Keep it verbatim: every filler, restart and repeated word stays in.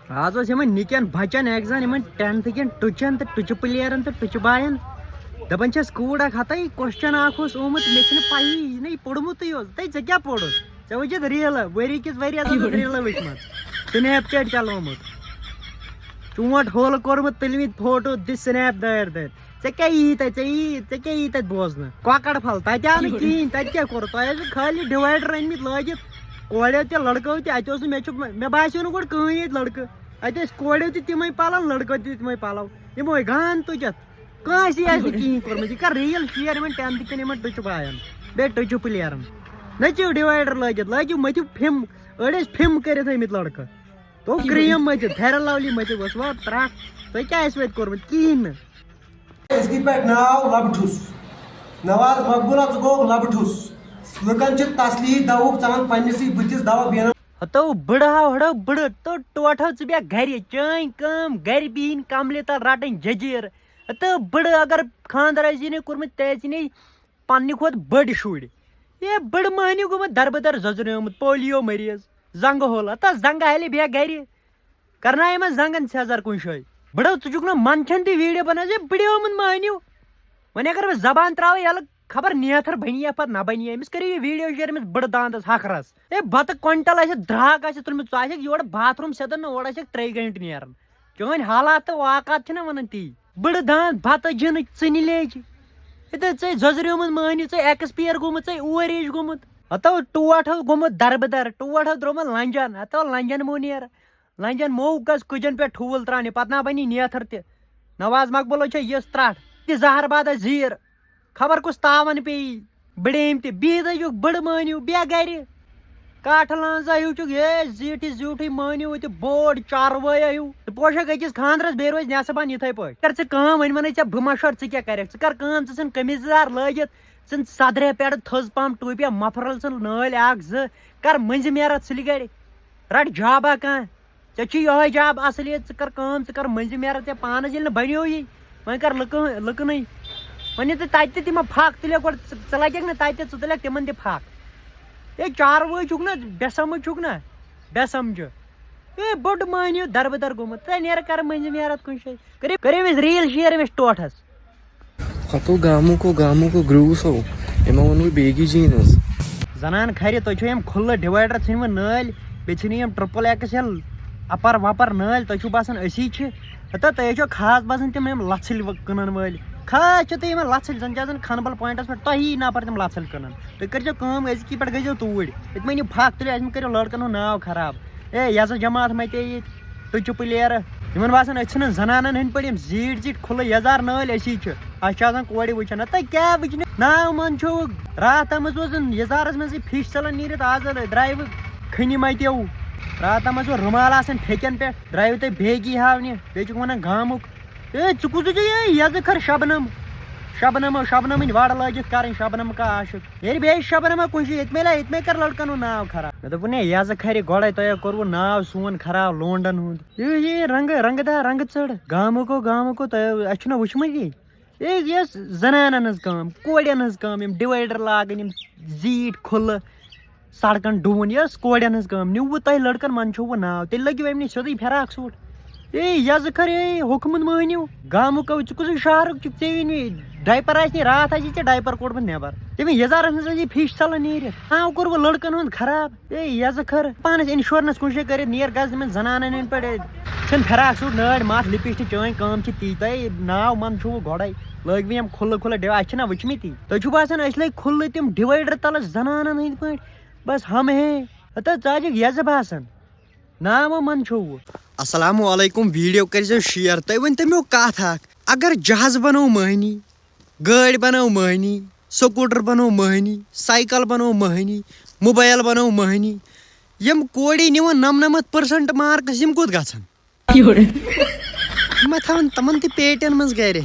آز اوس یِمن نِکٮ۪ن بچن ایکزام، یِمن ٹینتھ کٮ۪ن ٹُچن تہٕ ٹُچہِ پٕلیرن تہٕ ٹُچہِ باین۔ دپان چھس کوٗر اکھ، ہتاے کوسچن اکھ اوس آمُت، مےٚ چھُنہٕ پَیی، یہِ نَے پوٚرمُتٕے اوس۔ تَے ژےٚ کیٛاہ پوٚرُتھ؟ ژےٚ وٕچھِتھ ریٖلہٕ، ؤری کِس ؤریَس ٲسٕتھ ریٖلہٕ وٕچھمژ، سنیپ چیٹ چلاومُت، چونٛٹھ ہولہٕ کوٚرمُت، تُلمٕتۍ فوٹو، دِتھ سنیپ دٲرۍ دٲرۍ۔ ژےٚ کیٛاہ یی تَتہِ، ژےٚ یی، ژےٚ کیٛاہ یی تَتہِ بوزنہٕ؟ کۄکر پھل، تَتہِ آو نہٕ کِہیٖنۍ، تَتہِ کیٛاہ کوٚر؟ تۄہہِ ٲسوٕ خٲلی ڈِوایڈر أنۍ مٕتۍ لٲگِتھ، کورِ تہِ لڑکو تہِ، اَتہِ اوس نہٕ، مےٚ چھُ، مےٚ باسیو نہٕ گۄڈٕ کٕہٕنۍ ییٚتہِ لڑکہٕ۔ اَتہِ ٲسۍ کورِ تہِ تِمے پلو، لڑکو تہِ تِمے پلو، یِموے گان تُجتھ۔ کٲنٛسہِ آسہِ نہٕ کِہیٖنۍ کوٚرمُت، یہِ کر ریٖل شِیر یِمن ٹینتھ کٮ۪ن یِمن ٹُچہِ باین بیٚیہِ ٹُچہِ پٕلیرن۔ نٔژِو ڈِوایڈر لٲگِتھ، لٲگِو مٔتھِو فِم، أڑۍ ٲسۍ فِم کٔرِتھ آمٕتۍ لڑکہٕ۔ تو کریم مٔتھِتھ، فیئر اینڈ لولی مٔتھِتھ، بس وۄنۍ ترٛٹھ۔ تۄہہِ کیٛاہ آسِوٕ اَتہِ کوٚرمُت؟ کِہیٖنۍ نہٕ۔ أزکہِ پٮ۪ٹھ ناو لبہٕ ٹھُس۔ نواز مقبولا ژٕ گوٚوکھ لبہٕ ٹھُس۔ لُکن چھِ تسلی دَوہُک ژَلان پننِسٕے بٕتھِس دَوا بیٚنن۔ ہتو بٕڑٕ ہاو ہڑو بٕڑٕ تو ٹوٹھو ژٕ بیٚہہ گرِ، چٲنۍ کٲم گرِ بِہِنۍ کملہِ تل رٹٕنۍ ججیٖر۔ ہتو بٕڑٕ اگر خاندر آسی نے کوٚرمُت تہِ آسی نے پننہِ کھۄتہٕ بٔڑۍ شُرۍ۔ ہے بٕڑٕ مٔہنیو گوٚمُت دربٕدر زۄزریومُت، پولیو مریض، زنٛگہٕ ہول۔ ہتا زنٛگہٕ ہلہِ بیٚہہ گرِ۔ کرناو یِمن زنٛگن سیزر کُنہِ جایہِ۔ بٕڑو، ژٕ چھُکھ نہٕ منٛدچھان تہِ ویٖڈیو بنٲوِتھ، ہے بٕڑیومُت مٔہنیو۔ وۄنۍ اگر بہٕ زبان تراوٕ یَلہٕ، خبر نیتھر بنی یا پتہٕ نہ بنی۔ أمِس کٔرِو یہِ ویٖڈیو شِیر، أمِس بٕڑٕ داندس ہکھ رس۔ ہے بتہٕ کوینٹل آسہِ، درٛاک آسہِ تُلمُت، ژٕ آسٮ۪کھ یورٕ باتھ روٗم سیدن نہٕ، اورٕ آسٮ۪کھ ترٛیٚیہِ گھنٹہٕ نیران۔ چٲنۍ حالات تہٕ واقعات چھِنہ ونان تی۔ بٕڑٕ داند، بتہٕ جِنہٕ، ژٕنہِ لیجہِ۔ ہے تہٕ ژے زۄزریومُت مٔہنیو، ژے ایکسپیر گوٚمُت، ژے اوور ایج گوٚمُت۔ ہتو ٹوٹھ ہو گوٚمُت دربٕدر، ٹوٹھ ہو درٛومُت لنجن، ہتو لنجن مو نیر۔ لنجن مو گژھ کُجن پٮ۪ٹھ ٹھوٗل ترٛاونہِ، پتہٕ نا بنی نیتھر تہِ۔ نواز مقبولو چھےٚ یِژھ ترٛٹھ، تہِ زہر بادہ زیٖر۔ خبر کُس تاون پیٚیہِ بٕڑیمۍ تہِ۔ بِہِتھ ہَے چھُکھ بٕڑٕ مٲنِو، بیٚہہ گرِ۔ کاٹھٕ لانٛزا ہیوٗ چھُکھ، ہے زیٖٹھٕے زیوٗٹھٕے مٲنِو، ہُہ تہِ بوٚڑ چاروٲیا ہیوٗ۔ ژٕ پوشکھ أکِس خانٛدرس، بیٚیہِ روزِ نٮ۪صٕب ہن یِتھَے پٲٹھۍ۔ کر ژٕ کٲم، وۄنۍ وَنے ژےٚ بہٕ مشورٕ، ژٕ کیٛاہ کرکھ؟ ژٕ کر کٲم، ژٕ ژھٕن قمیٖض یَزار لٲگِتھ، ژٕ ژھٕن صدرے پٮ۪ٹھ تھٔز پہم ٹوٗپیا مفرل، ژٕ نٲلۍ اکھ زٕ، کر مٔنٛزِ میرا ژھٕلہِ گرِ، رٹ جابا کانٛہہ۔ ژےٚ چھُے یِہوٚے جاب اصلی، ژٕ کر کٲم، ژٕ کر مٔنٛزِ میرا ژےٚ پانس، ییٚلہِ نہٕ بنیووٕے، وۄنۍ کر لُکہٕ، لُکنٕے۔ وۄنۍ ییٚلہِ ژٕ تتہِ تہِ تِمن پھکھ تُلکھ گۄڈٕ، ژٕ، ژٕ لگکھ نہٕ تتہِ تہِ، ژٕ تُلکھ تِمن تہِ پھکھ۔ ہے چاروٲے چھُکھ نہ، بے سمجھ چھُکھ نہ، بے سمجھٕ۔ ہے بوٚڑ مٲنِو دربٕدر گوٚمُت، ژٕ نیرٕ کر مٔنٛزِ میرا کُنہِ جایہِ۔ کٔرِو، کٔرِو أمِس ریٖل شِیر أمِس ٹوٹھس۔ ہتو گامُک ہو، گامُک ہو، گروٗس ہو، یِمو ووٚن وۄنۍ بیگی جی نہٕ حظ۔ زنان کھرِ، تُہۍ چھِو یِم کھُلہٕ ڈِوایڈر ژھٕنۍ وۄنۍ نٲلۍ، بیٚیہِ ژھٕنِو یِم ٹرپل ایکس یَل اپر وپر نٲلۍ، تۄہہِ چھُو باسان أسی چھِ۔ ہتا تۄہہِ چھِو خاص باسان تِم یِم لژھٕلۍ و-، کٕنن وٲلۍ، خاص چھِ تُہۍ یِمن لژھٕلۍ، زن چھِ آسان کھنبل پوینٹس پٮ۪ٹھ تۄہی نفر تِم لژھٕلۍ کٕنن۔ تُہۍ کٔرۍزیو کٲم، أزکی پٮ۪ٹھ گٔژھۍزیو توٗرۍ، ییٚتہِ مہ أنِو پھکھ تُلِو، اَسہِ مہ کٔرِو لڑکن ہُنٛد ناو خراب۔ اے یزٕ جماعت مہ تے ییٚتہِ، ٹُچہِ پٕلیرٕ۔ یِمن باسان أسۍ چھِنہٕ زنانن ہٕنٛدۍ پٲٹھۍ یِم زیٖٹھۍ زیٖٹھۍ کھُلہٕ یزار نٲلۍ أسی چھِ۔ اَسہِ چھِ آسان کورِ وٕچھان۔ نہ تۄہہِ کیٛاہ وٕچھنہِ؟ ناو منٛد چھُو۔ راتھ تام حظ اوس زن یزارس منٛزٕے فِش ژلان نیٖرِتھ، آز درٛاے وۄنۍ کھٔنہِ متیو۔ راتھ تام حظ اوس رُمال آسان پھیٚکٮ۪ن پٮ۪ٹھ، درٛایوٕ تۄہہِ بیگی ہاونہِ، بیٚیہِ چھُکھ ونان گامُک۔ اے ژٕ کُس چھُکھ؟ اے یزٕ کھر شبنم۔ شبنم، شبنمٕنۍ وڑ لٲگِتھ کرٕنۍ، شبنم کا عاشق۔ ییٚلہِ بیٚیہِ شبنما کُنہِ جایہِ، ییٚتہِ میلیا، ییٚتہِ مے کر لڑکن ہُنٛد ناو خراب۔ مےٚ دوٚپ، وُنے یزٕ کھرِ گۄڈے، تۄہہِ کوٚروٕ ناو سون خراب لونڈن ہُنٛد۔ یہِ، یہِ رنٛگہٕ، رنٛگہٕ دار، رنٛگہٕ ژٔڑ۔ گامُکو، گامُکو، تۄہہِ، اَسہِ چھُنہ وُچھمُتٕے۔ یہِ، یۄس زنانن ہٕنٛز کٲم، کورٮ۪ن ہٕنٛز کٲم، یِم ڈِوایڈر لاگٕنۍ، یِم زیٖٹھۍ کھُلہٕ، سڑکن ڈُوُن، یہِ ٲس کورٮ۪ن ہٕنٛز کٲم۔ نیوٗوٕ تۄہہِ لڑکن، منٛدچھووٕ ناو، تیٚلہِ لٲگِو اَمہِ نِش سیوٚدُے frock suit. A یزٕ Khar, A حُکمت مٲنِو، گامُک، ژٕ کُس ہیوٗ شہرُک چھُکھ؟ ژےٚ یی نہٕ ڈایپر آسہِ نہٕ، راتھ آسی ژےٚ ڈایپر کوٚڑمُت نٮ۪بر۔ تٔمۍ یزارس منٛز آسی فِش ژلان نیٖرِتھ۔ ہاں، کوٚروٕ لڑکن ہُنٛد خراب۔ اے یزٕ کھر، پانس انشورنس کُنہِ جایہِ کٔرِتھ نیر گژھ، یِمن زنانن ہٕنٛدۍ پٲٹھۍ۔ ژھٕن فراک سوٗٹ نٲرۍ متھ، لپسٹک، چٲنۍ کٲم چھِ تی۔ تۄہہِ ناو منٛدچھووٕ گۄڈے، لٲگوٕ یِم کھُلہٕ کھُلہٕ ڈِ-، اَسہِ چھِنہ وٕچھمٕتی۔ تُہۍ چھِو باسان أسۍ لٲگۍ کھُلہٕ تِم ڈِوایڈر تلہٕ زنانن ہٕنٛدۍ پٲٹھۍ؟ بس ہم ہے۔ ہتا ژٕ آسکھ یزٕ باسان۔ ناو منٛدچھووٕ۔ السلام علیکم، ویڈیو کٔرۍزیو شیئر۔ تُہۍ ؤنۍ تو مےٚ کتھ اکھ، اگر جہاز بنوو مٔہنی، گٲڑۍ بنٲو مٔہنی، سکوٗٹر بنوو مٔہنی، سایکل بنوو مٔہنی، موبایل بنوو مٔہنی، یِم کورِ نِوان نمنمتھ پٔرسنٹ مارکس، یِم کوٚت گژھن؟ یِم ما تھاون تِمن تہِ پیٹٮ۪ن منٛز گرِ؟